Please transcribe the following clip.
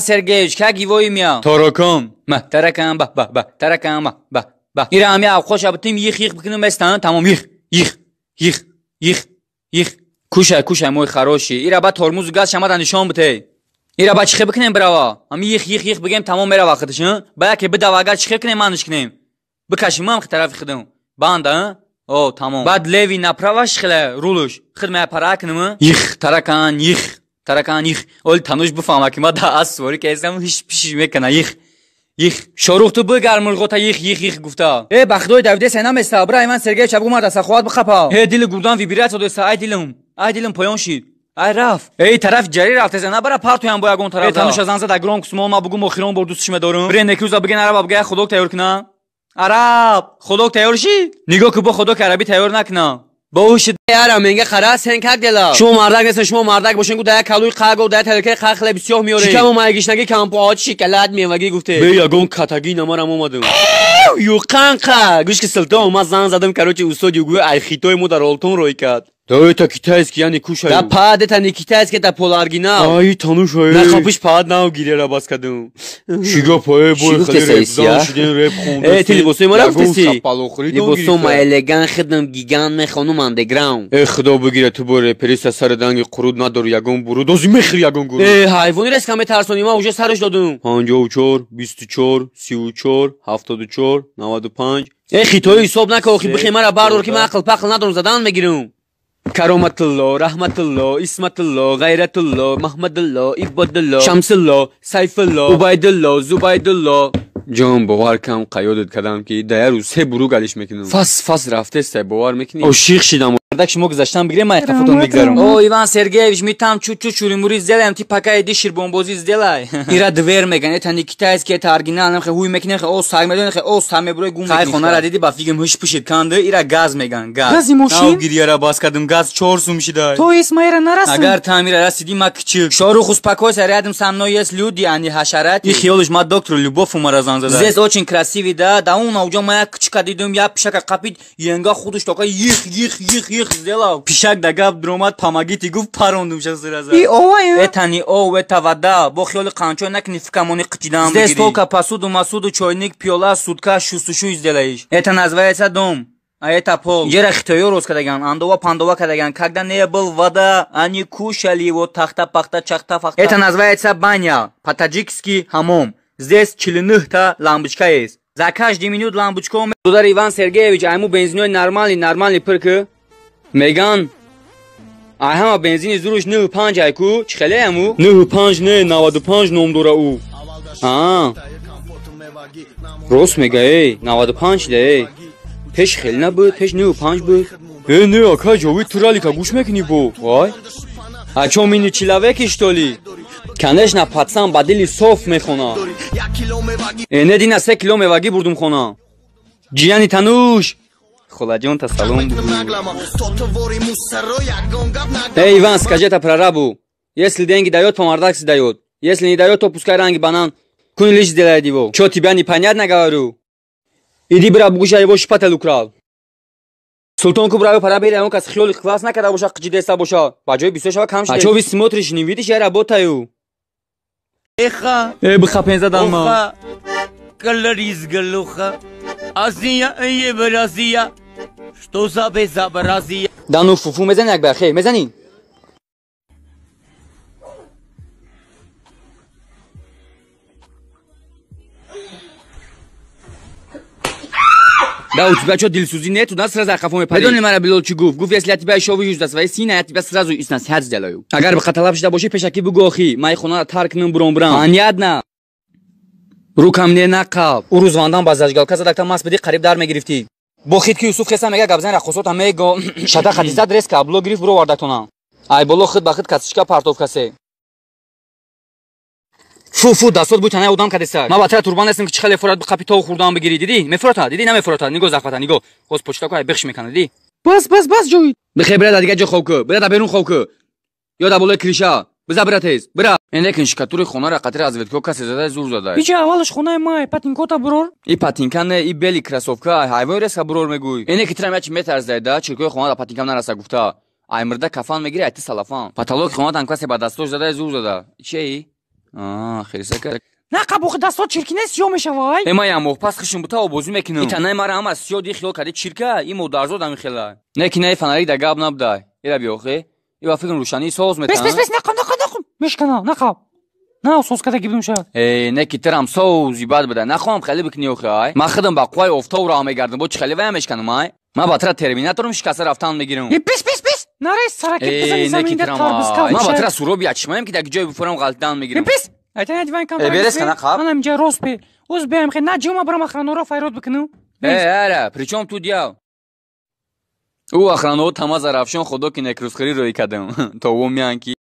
Сергеевич, как его имя? Таракан. Ма, таракан, ба, ба, ба, таракан, ба, ба, ба. Ира ами авқош абтим их их бикунум местан, тамом их, их, их, их, их. Кушай, кушай, мой хороший. Ира ба тормуз газ шамада нишон бите. Ира ба чихе бикунем брава? Ами их их их бигем тамом мера вақтиш, ба яке бидава агар чихе кунем манш кунем. Бикашим мам тарафи худам. Банда, о, тамом. Баъд леви направо шхеле рулуш. Хид ме пара кунем. Их, таракан, их. Таракан их. Ол тануш бифаҳма ки ма да аз суворӣ кардам ҳич пишиш мекана их. Их. Шорух ту бигар мурғота их их их гуфта. Э ба худои Давиде сена места. Бра Иван Сергеевич абгу марда саховат бихапа. Э дили гурдан вибрация доста ай дилам. Ай дилам поён шид. Ай рафт. Эй тараф ҷари рафта зена бара партоям бо ягон тараф. Э тануша зан зада гром кусмо ма бугум охирон бор дӯстш медорам. Бре некруза биген араба бигая худок тайёр куна. Араб, худок тайёр шид? Нигоҳ ку бо худок арабӣ тайёр накуна. Бо Яра менга хара сен как дела? Шумо мардак нестен, шумо мардак бошен гу дая калуи қаго дая тарелкаи қа хлеби сиёҳ меорем. Шикаму майгишнаги кампоат шикалат мевагӣ гуфте. Бе ягон катагӣ намарам омадам. Юқанқа! Гӯш ки силтон ма зан задам, короче, устоди гӯя ай хитои мо дар олтон рой кард. Да это китайский, я не кушаю. Да пад это не китайский, это поларгинал. Ай, тануш, ай. На хапиш пад нав гирера бас кадум. Шига пае бой хали реп зан шиден реп хонда. Э, ти либосои ма рафтеси? Либосо ма элегант хидам гигант мехонум андеграунд. Э, худо бигира ту бо репериста сари данги қуруд надори ягон буруд, ози мехӯри ягон гуруд. Э, ҳайвони резка метарсони, ма уже сараш додум. 54, 24, 34, 74, 95. Э, хитои ҳисоб нака, охи бихе мара бардор ки ман ақл пақл надорам, задан мегирам. Кароматулло, Раҳматулло, Исматулло, Ғайратулло, Маҳмадулло, Ибодулло, Шамсулло, Сайфулло, Убайдулло, Зубайдулло. Ҷон бовар кам қаёдат кардам ки да як рӯз се буруг алиш мекунам. Фас фас рафтеста бовар мекунӣ? Ошиқ шидам. Мардак шумо гузаштан бигирем, ман қафотон мегзарам. О, Иван Сергеевич, мы там чуть-чуть чури-мури сделаем, ты пока иди ширбонбозӣ сделай. Ира двер меган, это не китайский, это оригинал, нахе ҳуй мекунем, хе о саг медонем, хе о саг мебурой гум. Хай хонара диди ба фигм ҳуш пушид канды, ира газ меган, газ. Гази мошин? Нав гирьяра бас кардам, газ 4 сум шидай. То есть майра нарасм? Агар тамира расиди ма кичик. Шорух, успокойся, рядом со мной есть люди, они ҳашарати. И хиёлиш ма доктор Любовь умара зан зада. Здесь очень красивый, да? Да он ауҷо ма як кичика дидум, я пишака қапид, енга худуш тока их их их их сделал. Пишак да гап дромад, помогите, гуфт парондум шас сразу. И ова, э? Это не ов, это вода. Бо хиёли қанчо накни фикамони қичидан бигири. Здесь только посуду, масуду, чойник, пиёла, сутка, шустушу сделаешь. Это называется дом. А это пол. Ера хитоё роз кардаган, андова пандова кардаган. Когда не был вода, они кушали его тахта пахта чахта фахта. Это называется баня, по-таджикски хамом. Здесь 49 лампочка есть. За каждый минут лампочку. Дудар Иван Сергеевич, айму бензиной нормальный, нормальный пырк. Меган, ай ҳама бензини зуруш 95 айку, чӣ хеле аму? 95 не, 95 ном дора ӯ. Аа. Рост мега, эй, 95 да, эй. Пеш хеле набуд, пеш 95 буд. Э, не, ака ҷовид ту ралика гӯш мекунӣ бо. Вай. А чо мини человеки, что ли? Конечно, пацан ба дили соф мехона. Э, не дина 3 кило мевагӣ бурдум хона. Ҷияни тануш. Холаҷон та салом. Эй, Иван, скажи это прорабу. Если деньги дает, по мардакси дает. Если не дает, то пускай ранги банан. Кун лишь сделает его. Чё, тебя непонятно говорю? Иди, бра, бугуша, его шпатель украл. Султон кубраю пора бери, он кас хиёли класс накарда боша, қичидеста боша. Ба ҷои бисёр шава кам шуда. А чё вы смотришь, не видишь, я работаю. Эха. Э, бихапен задан ма. Калорис галуха. Азия, Евразия. Что за безобразие? Да ну фуфу мезани як бахе, мезани. Да у тебя что, дилсузи нету, да, сразу қафо мепари? Медони мара Билол чӣ гуфт? Гуфт, если я тебя ещё увижу за своей сына, я тебя сразу из насихат сделаю. Агар ба қаталаб шуда бошӣ, пешакӣ бугӯ охи, ман хонаро тарк кунам, буром бурам. Понятно? Рукам не нақаб. Ӯ рӯз вандан ба зажигалка задакта мас бидӣ, қариб дар мегирифтӣ. Бо хит ки Юсуф хеса мега гапзани раққосота мего. Шата хатиза дрес кабло гирифт буро вардактона. Ай боло хит ба хит касичка партов касе. Фу фу дастот буй танаи одам кадеса. Ма ба тара турбан нестам ки чӣ хеле фурат қапи тову хурдан бигирӣ. Дидӣ? Мефурота? Дидӣ намефурота? Нигоҳ захвата, нигоҳ. Ҳоз почта ку ай бихш мекана, дидӣ? Бас бас бас ҷовид. Бихе бира да дигар ҷо хоб ку. Бира да берун хоб ку. Ё да болои криша. Биза бира тез, бира. Ин шикатури хонара қатри разведко касе задай зур задай. Бича аввалаш хонаи май, патинкота бурор. И патинка не, и бели кроссовка, ҳайвон реска бурор мегӯй. Ине ки тирам ячи метарздай да, чиркои хона да патинкам нараса гуфта. Ай мирда кафан мегири, ай ти салафан. Потолоки хонатам касе ба дастош задай зур зада. Чиеи? Аа, хирсака. На қабоқи дастот чирки нест, сиёҳ мешавай. Э, ман як моҳ пас хишм бута обозӣ мекунам. И танаи мара ҳама сиёҳ ди хиёл кади чирка, и модарзод ҳами хела. Не ки не фонарик да гап набудай. Ира биёхе. Ива фикр рӯшании соз Бес, метан. бес, бес, нақам, нақам, нақам. Мешкана, нақам. На, соз када гибдум шавад. Э, не ки тирам сози бад буда. Нахоҳам хеле бикунӣ охе, ай. Ман худам ба қувваи офтоб роҳ мегардам, бо чӣ хеле вая мешканам, ай. Ман ба тира терминаторам шикаста рафтан мегирам. Э, бес, бес, бес. Нарес, саракет бизани Э, не ки заминда тирам, тарбузка. ай. Ман ба тира суроби ячмаем ки дар ҷое бифурам ғалтидан Э, мегирам. бес. Айтан я диван кам. Э, берес кана қаб. Манам инҷа рост бе. Оз беам хе на ҷума барам охранора файрод бикунам. Э, ара, причём тут я? Ӯ охранаҳо тама зарафшон худо ки некрӯзхӯрӣ рӯй кардам. То ӯ меян ки